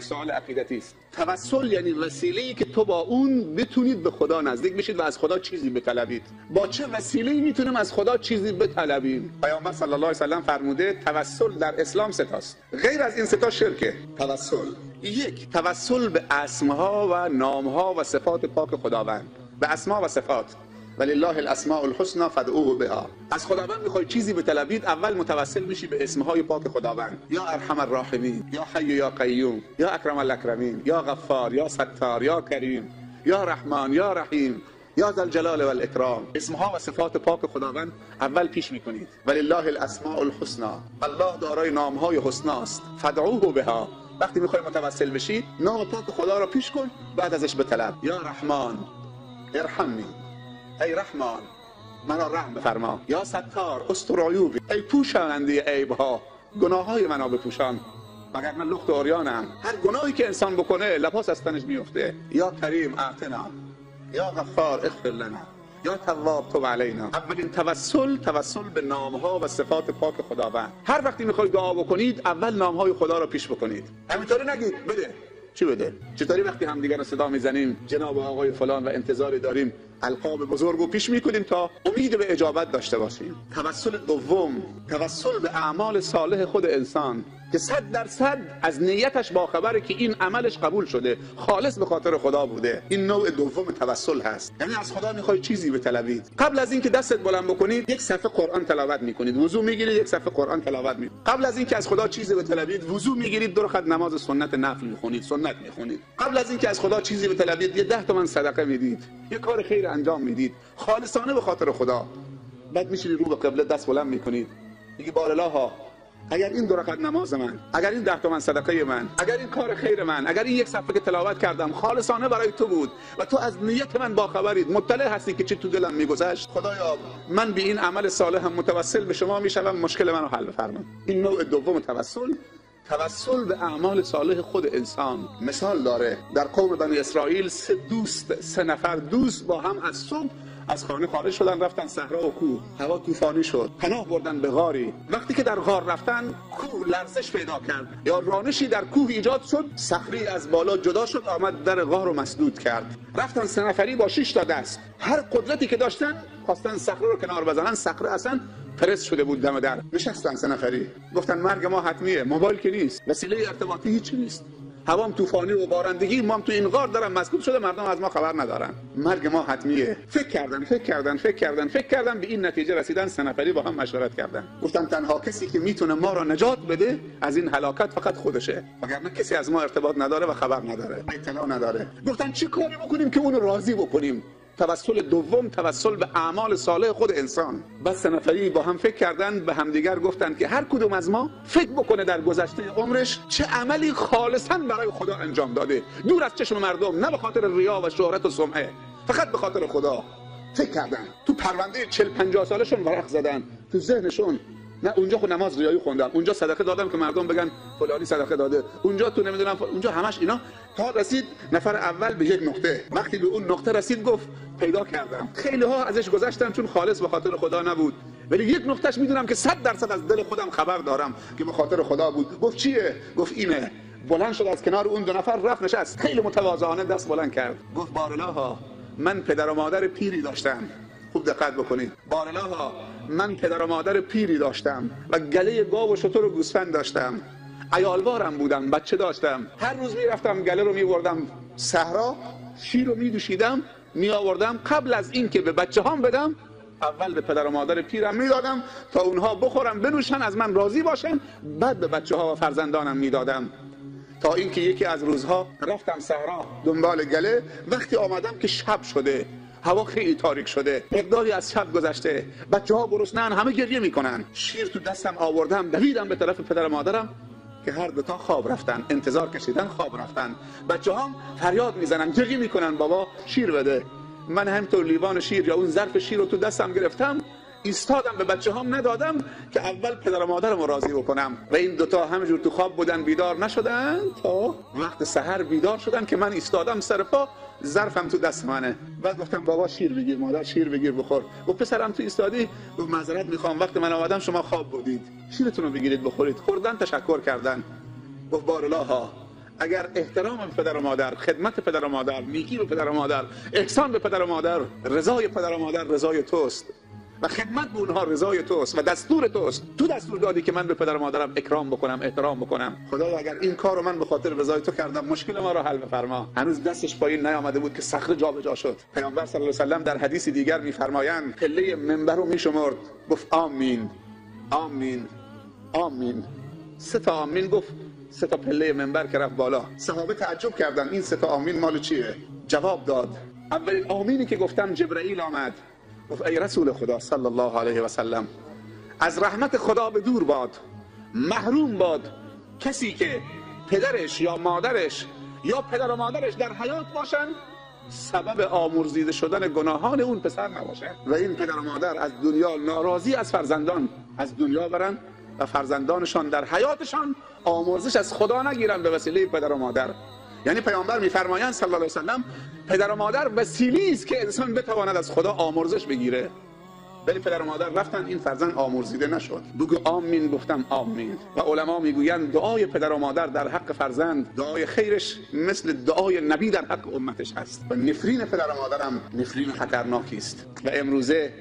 سوال عقیدتی است. توسل یعنی وسیله‌ای که تو با اون بتونید به خدا نزدیک بشید و از خدا چیزی بطلبید. با چه وسیله‌ای میتونیم از خدا چیزی بطلبیم؟ پیامبر صلی الله علیه و سلم فرموده توسل در اسلام سه تاست، غیر از این سه تا شرکه. توسل یک، توسل به اسمها و نامها و صفات پاک خداوند، به اسما و صفات. ولله الاسماء الحسنى فادعوه بها. از خداوند میخوای چیزی بطلبید، اول متوسل میشی به اسمهای پاک خداوند. یا ارحم الراحمین، یا حی یا قیوم، یا اکرم الاکرمین، یا غفار، یا ستار، یا کریم، یا رحمان، یا رحیم، یا ذا الجلال والاکرام. اسمها و صفات پاک خداوند اول پیش میکنید. ولله الاسماء الحسنى، الله دارای نامهای حسناست. فادعوه بها. وقتی میخوای متوسل بشی، نام پاک خدا را پیش کن، بعد ازش بطلب. یا رحمان ارحمنی، ای رحمان مرا رحم بفرما. یا ستار استر عیوبی، ای پوشاننده عیبها، گناههای مرا بپوشان، وگرنه لخت و عریانم. هر گناهی که انسان بکنه لباس از تنش میفته. یا کریم اعطنا، یا غفار اغفر لنا، یا تواب تب علینا. اولین توسل، توسل به نامها و صفات پاک خداوند. هر وقتی میخواید دعا بکنید، اول نامهای خدا را پیش بکنید. همینطوری نگید بده، چی بده؟ چطوری وقتی همدیگر رو صدا میزنیم جناب آقای فلان و انتظاری داریم، القاب بزرگ رو پیش میکنیم تا امید به اجابت داشته باشیم. توسل دوم، توسل به اعمال صالح خود انسان که 100% از نیتش باخبره که این عملش قبول شده، خالص به خاطر خدا بوده. این نوع دوم توسل هست. یعنی از خدا میخوای چیزی بطلبید، قبل از اینکه دستت بلند بکنید یک صفحه قرآن تلاوت میکنید، وضو میگیرید یک صفحه قرآن تلاوت میکنید. قبل از اینکه از خدا چیزی بطلبید وضو میگیرید، دو رکعت نماز سنت نفل میخونید، سنت میخونید. قبل از اینکه از خدا چیزی بطلبید یه 10 تومن صدقه میدید، یه کار خیر انجام میدید، خالصانه به خاطر خدا. بعد میشینید رو به قبله دست بلند میکنید، میگی بارالله، اگر این دو رکعت نماز من، اگر این 10 تومن صدقه من، اگر این کار خیر من، اگر این یک صفحه که تلاوت کردم خالصانه برای تو بود و تو از نیت من باخبرید، مطلع هستی که چه تو دلم میگذشت، خدایا من به این عمل صالحم متوسل به شما میشوم، مشکل منو حل بفرما. این نوع دوم توسل، توسل به اعمال صالح خود انسان. مثال داره در قوم بنی اسرائیل سه نفر دوست با هم از صبح از خانه خارج شدن، رفتن صحرا و کوه. هوا طوفانی شد، پناه بردن به غاری. وقتی که در غار رفتن، کوه لرزش پیدا کرد یا رانشی در کوه ایجاد شد، صخری از بالا جدا شد، آمد در غار رو مسدود کرد. رفتن 3 نفری با 6 تا دست، هر قدرتی که داشتن خواستن صخره رو کنار بزنن. صخره اصلا پرس شده بود دم در. نشستن 3 نفری، گفتن مرگ ما حتمیه، موبایل که نیست، وسیله ارتباطی هیچ نیست، هوام طوفانی و بارندگی، ما هم تو این غار دارم مسدود شده، مردم از ما خبر ندارن، مرگ ما حتمیه. فکر کردن فکر کردن فکر کردن فکر کردن، به این نتیجه رسیدن. 3 نفری با هم مشورت کردن، گفتن تنها کسی که میتونه ما را نجات بده از این هلاکت فقط خودشه، وگرنه کسی از ما ارتباط نداره و خبر نداره، اطلاع نداره. گفتن چی کاری بکنیم که اونو راضی بکنیم؟ توسل دوم، توسل به اعمال صالح خود انسان. بس 3 نفری با هم فکر کردن، به همدیگر گفتن که هر کدوم از ما فکر بکنه در گذشته عمرش چه عملی خالصاً برای خدا انجام داده، دور از چشم مردم، نه به خاطر ریا و شهرت و سمعه، فقط به خاطر خدا. فکر کردن تو پرونده 40-50 سالشون ورق زدن، تو ذهنشون نه اونجا خود نماز ریایی خوندم، اونجا صدقه دادم که مردم بگن فلانی صدقه داده، اونجا تو نمیدونم اونجا، همش اینا. تا رسید نفر اول به یک نقطه. وقتی به اون نقطه رسید گفت پیدا کردم. خیلی ها ازش گذشتن چون خالص به خاطر خدا نبود، ولی یک نقطهش میدونم که 100% از دل خودم خبر دارم که به خاطر خدا بود. گفت چیه؟ گفت اینه. بلند شد از کنار اون 2 نفر رفت نشست، خیلی متواضعانه دست بلند کرد، گفت بارالله من پدر و مادر پیری داشتم. خوب دقت بکنید، بارالله من پدر و مادر پیری داشتم و گله گاو و شتر و گوسفند داشتم، عیالوارم بودم، بچه داشتم، هر روز میرفتم گله رو میبردم صحرا، شیر رو میدوشیدم میآوردم، قبل از اینکه به بچه هام بدم اول به پدر و مادر پیرم میدادم تا اونها بخورن بنوشن از من راضی باشن، بعد به بچه ها و فرزندانم میدادم. تا اینکه یکی از روزها رفتم صحرا دنبال گله، وقتی آمدم که شب شده، هوا خیلی تاریک شده، مقداری از شب گذشته، بچه ها گرسنه‌ان، همه گریه میکنن، شیر تو دستم آوردم، دویدم به طرف پدر و مادرم که هر دوتا خواب رفتن، انتظار کشیدن خواب رفتن. بچه هم فریاد میزنن، گریه میکنن، بابا شیر بده. من همینطور لیوان شیر یا اون ظرف شیر رو تو دستم گرفتم، ایستادم، به بچه هام ندادم که اول پدر و مادرم رو راضی بکنم. و این دوتا همینجور تو خواب بودن، بیدار نشدن تا وقت سحر بیدار شدن که من ایستادم سر پا، ظرفم تو دست منه. بعد گفتم بابا شیر بگیر، مادر شیر بگیر بخور. گفت پسرم تو ایستادی؟ گفت معذرت میخوام، وقت من آمدم شما خواب بودید، شیرتون رو بگیرید بخورید. خوردن، تشکر کردن. گفت بارالله اگر احترام به پدر و مادر، خدمت پدر و مادر، نیکی به پدر و مادر، احسان به پدر و مادر، رضای پدر و مادر رضای توست و خدمت به اونها رضای توست و دستور توست، تو دستور دادی که من به پدر و مادرم اکرام بکنم، احترام بکنم. خدایا اگر این کارو من به خاطر رضای تو کردم، مشکل ما را حل بفرما. هنوز دستش پایین نیامده بود که صخره جابجا شد. پیامبر صلی الله علیه و سلم در حدیث دیگر میفرمایند پله منبر رو میشمرد، گفت آمین آمین آمین، سه تا آمین گفت، سه تا پله منبر که رفت بالا. صحابه تعجب کردن این سه تا آمین مال چیه؟ جواب داد اولین آمینی که گفتم جبرئیل آمد، گفت ای رسول خدا صلی الله علیه و سلم، از رحمت خدا به دور باد، محروم باد کسی که پدرش یا مادرش یا پدر و مادرش در حیات باشن، سبب آمرزیده شدن گناهان اون پسر نباشه و این پدر و مادر از دنیا ناراضی از فرزندان از دنیا برن و فرزندانشان در حیاتشان آمرزش از خدا نگیرن به وسیله پدر و مادر. یعنی پیامبر میفرمایند صلی الله علیه و سلم پدر و مادر وسیله است که انسان بتواند از خدا آمرزش بگیره. ولی پدر و مادر رفتن، این فرزند آمرزیده نشد. بگو آمین، گفتم آمین. و علما میگویند دعای پدر و مادر در حق فرزند، دعای خیرش مثل دعای نبی در حق امتش هست. و نفرین پدر و مادرم نفرین خطرناکی است. و امروزه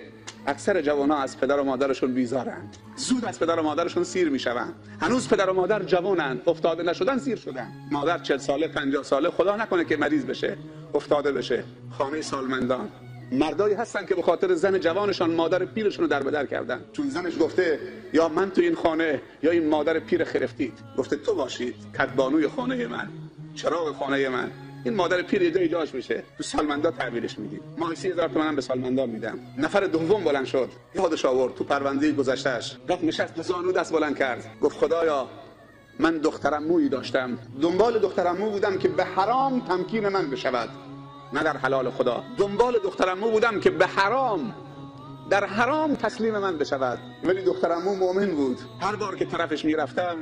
اکثر جوان‌ها از پدر و مادرشون بیزارند، زود از پدر و مادرشون سیر میشوند. هنوز پدر و مادر جوانند، افتاده نشدن سیر شدن. مادر 40 ساله 50 ساله، خدا نکنه که مریض بشه، افتاده بشه، خانه سالمندان. مردایی هستن که به خاطر زن جوانشان مادر پیرشون رو در بدر کردن، چون زنش گفته یا من تو این خانه یا این مادر پیر خرفتید. گفته تو باشید کدبانوی خانه من، چراغ خانه من. این مادر پیر یه جایی جاش میشه، تو سالمندا تحویلش میدیم. ماهی 30,000 تومنم به سالمندا میدم. نفر دوم بلند شد، یادش آورد تو پرونده گذشتهش، رفت نشست زانو دست بلند کرد، گفت خدایا من دخترعمویی داشتم، دنبال دخترعمو بودم که به حرام تمکین من بشود، نه در حلال خدا. دنبال دخترعمو بودم که به حرام، در حرام تسلیم من بشود. ولی دخترعمو مؤمن بود، هر بار که طرفش میرفتم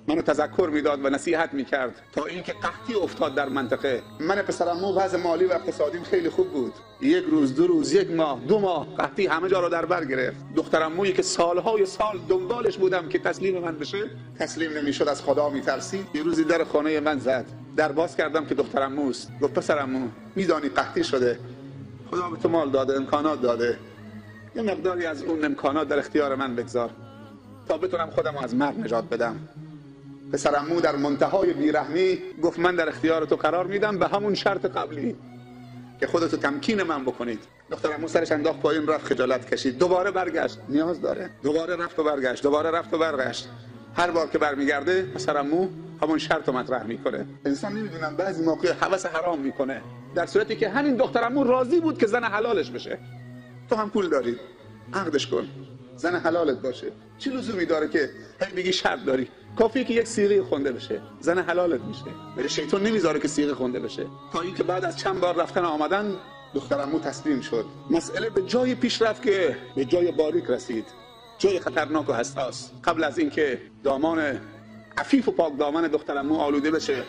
منو تذکر میداد و نصیحت میکرد، تا اینکه قحطی افتاد در منطقه. من پسرعمو وضع مالی و اقتصادیم خیلی خوب بود. یک روز، دو روز، یک ماه، دو ماه، قحطی همه جا رو در بر گرفت. دخترعمویی که سالهای سال دنبالش بودم که تسلیم من بشه، تسلیم نمیشد، از خدا میترسید. یه روزی در خانه من زد، در باز کردم که دخترعموست. گفت پسرعمو میدانی قحطی شده، خدا به تو مال داده، امکانات داده، یه مقداری از اون امکانات در اختیار من بگذار تا بتونم خودم از مرگ نجات بدم. پسرعمو در منتهای بیرحمی گفت من در اختیار تو قرار میدم به همون شرط قبلی که خودتو تمکین من بکنید. دخترعمو سرش انداخت پایین، رفت، خجالت کشید، دوباره برگشت، نیاز داره، دوباره رفت و برگشت، دوباره رفت و برگشت. هر بار که برمیگرده پسرعمو همون شرط رو مطرح میکنه. انسان نمیدونم بعضی موقع هوس حرام میکنه، در صورتی که همین دخترعمو راضی بود که زن حلالش بشه. تو هم پول داری، عقدش کن، زن حلالت باشه. چه لزومی داره که هی بگی شرط داری؟ کافیه که یک صیغه خونده بشه، زن حلالت میشه. ولی شیطان نمیذاره که صیغه خونده بشه، تا اینکه بعد از چند بار رفتن آمدن دخترعمو تسلیم شد. مسئله به جای پیش رفت که به جای باریک رسید، جای خطرناک و حساس. قبل از اینکه دامان عفیف و پاک دامن دخترعمو آلوده بشه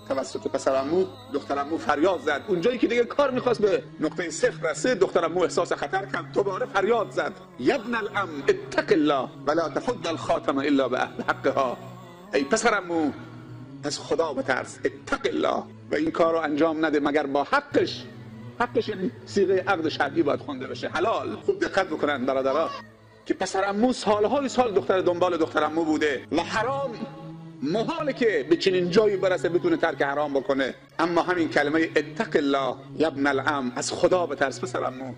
توسط پسرعمو، دخترعمو فریاد زد. اونجایی که دیگه کار میخواست به نقطه صفر رسه، دخترعمو احساس خطر کرد، دوباره فریاد زد یبن العم اتق الله ولا تفض الخاتم الا بحقها. ای پسرعمو از خدا بترس، اتق الله، و این کار رو انجام نده مگر با حقش. حقش یعنی صیغه عقد شرعی باید خونده بشه، حلال. خوب دقت بکنن برادرها که پسرعمو سالهای سال دختر دنبال دخترعمو بوده و حرام محاله که به چنین جایی برسه بتونه ترک حرام بکنه. اما همین کلمه اتق الله یبن العم، از خدا بترس پسرعمو،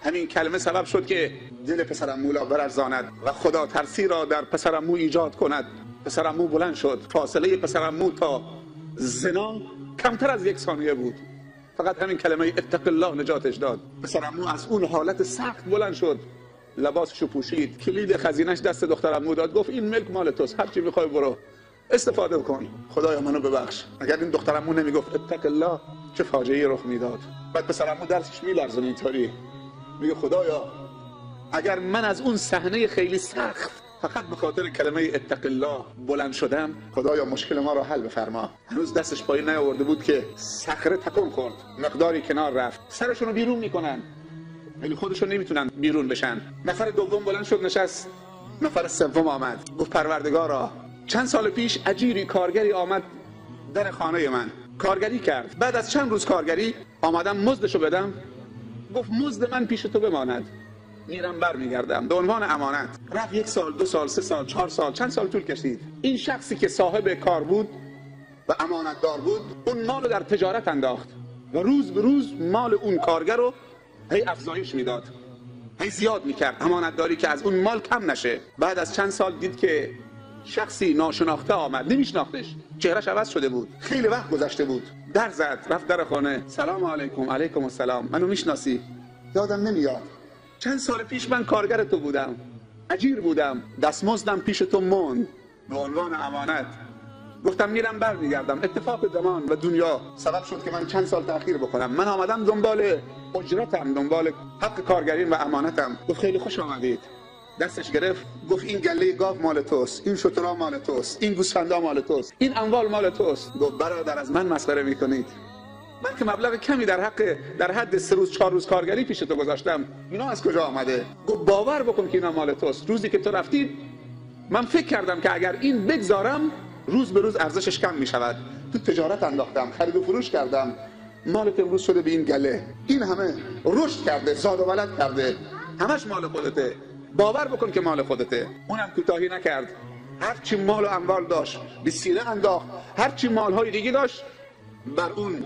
همین کلمه سبب شد که دل پسرعمو را برارزاند و خدا ترسی را در پسرعمو ایجاد کند. پسرعمو بلند شد، فاصله پسرعمو تا زنا کمتر از یک ثانیه بود، فقط همین کلمه اتق الله نجاتش داد. پسرعمو از اون حالت سخت بلند شد، لباسشو پوشید، کلید خزینش دست دخترعمو داد، گفت این ملک مال توست، هر چی میخوای برو استفاده کن، خدایا منو ببخش. اگر این دخترعمو نمیگفت اتق الله چه فاجعه‌ای رخ میداد. بعد پسرعمو درسش میلرزونه اینطوری، میگه خدایا اگر من از اون صحنه خیلی سخت فقط به خاطر کلمه اتق الله بلند شدم، خدایا مشکل ما را حل بفرما. هنوز دستش پایین نیاورده بود که صخره تکون خورد، مقداری کنار رفت. سرشون رو بیرون میکنن ولی خودشون نمیتونن بیرون بشن. نفر دوم بلند شد نشست، نفر سوم آمد گفت پروردگارا چند سال پیش اجیری کارگری آمد در خانه من، کارگری کرد. بعد از چند روز کارگری آمدم مزدشو بدم، گفت مزد من پیش تو بماند، میرم برمیگردم به عنوان امانت. رفت 1 سال، 2 سال، 3 سال، 4 سال، چند سال طول کشید. این شخصی که صاحب کار بود و امانتدار بود، اون مال رو در تجارت انداخت و روز به روز مال اون کارگر رو هی افزایش میداد، هی زیاد میکرد، امانتداری که از اون مال کم نشه. بعد از چند سال دید که شخصی ناشناخته آمد، نمیشناختش، چهرهش عوض شده بود، خیلی وقت گذشته بود. در زد، رفت در خانه، سلام علیکم. علیکم السلام. منو میشناسی؟ یادم نمیاد، چند سال پیش من کارگر تو بودم، اجیر بودم، دستمزدم پیش تو موند به عنوان امانت. گفتم میرم برمیگردم. اتفاق زمان و دنیا سبب شد که من چند سال تأخیر بکنم. من آمدم دنبال اجرتم، دنبال حق کارگریم و امانتم. گفت خیلی خوش آمدید. دستش گرفت، گفت این گله گاو مال توست، این شترا مال توست، این گوسفندا مال توست، این اموال مال توست. گفت برادر از من مسخره میکنید؟ من که مبلغ کمی در حد 3 روز 4 روز کارگری پیش تو گذاشتم، اینا از کجا آمده؟ گفت باور بکن که اینا مال توست. روزی که تو رفتی من فکر کردم که اگر این بگذارم روز به روز ارزشش کم میشود. تو تجارت انداختم، خرید و فروش کردم، مالت امروز شده به این گله، این همه رشد کرده، زاد و ولد کرده، همش مال خودته، باور بکن که مال خودته. اونم کوتاهی نکرد، هرچی مال و اموال داشت به سینه انداخت، هرچی مالهای دیگه داشت بر اون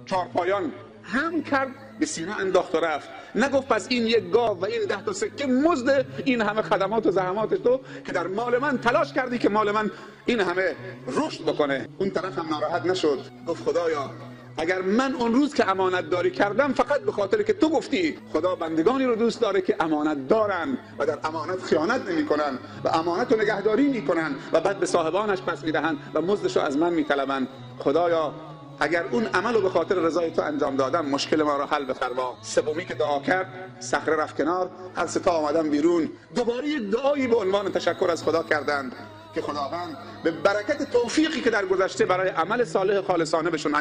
چارپایان هم کرد، به سینه انداخت و رفت. نگفت پس این یک گاو و این 10 تا سکه مزد این همه خدمات و زحمات تو که در مال من تلاش کردی که مال من این همه رشد بکنه. اون طرف هم ناراحت نشد، گفت خدایا اگر من اون روز که امانت داری کردم فقط به خاطر که تو گفتی، خدا بندگانی رو دوست داره که امانت دارن و در امانت خیانت نمیکنن و امانت رو نگهداری میکنن و بعد به صاحبانش پس میدهن و مزدش رو از من میطلبن. خدایا اگر اون عمل رو به خاطر رضای تو انجام دادم مشکل ما رو حل بفرما. سومی که دعا کرد، صخره رفت کنار، هر سه تا آمدن بیرون، دوباره یک دعایی به عنوان تشکر از خدا کردند که خداوند به برکت توفیقی که در گذشته برای عمل صالح خالصانه بهشون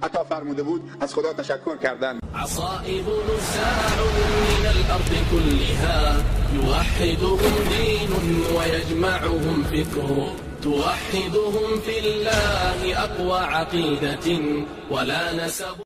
عطا فرموده بود از خدا تشکر کردند. عصائب نزاع من الارض كلها يوحدهم دين ويجمعهم فكر توحدهم في الله اقوى عقيدة ولا نسب.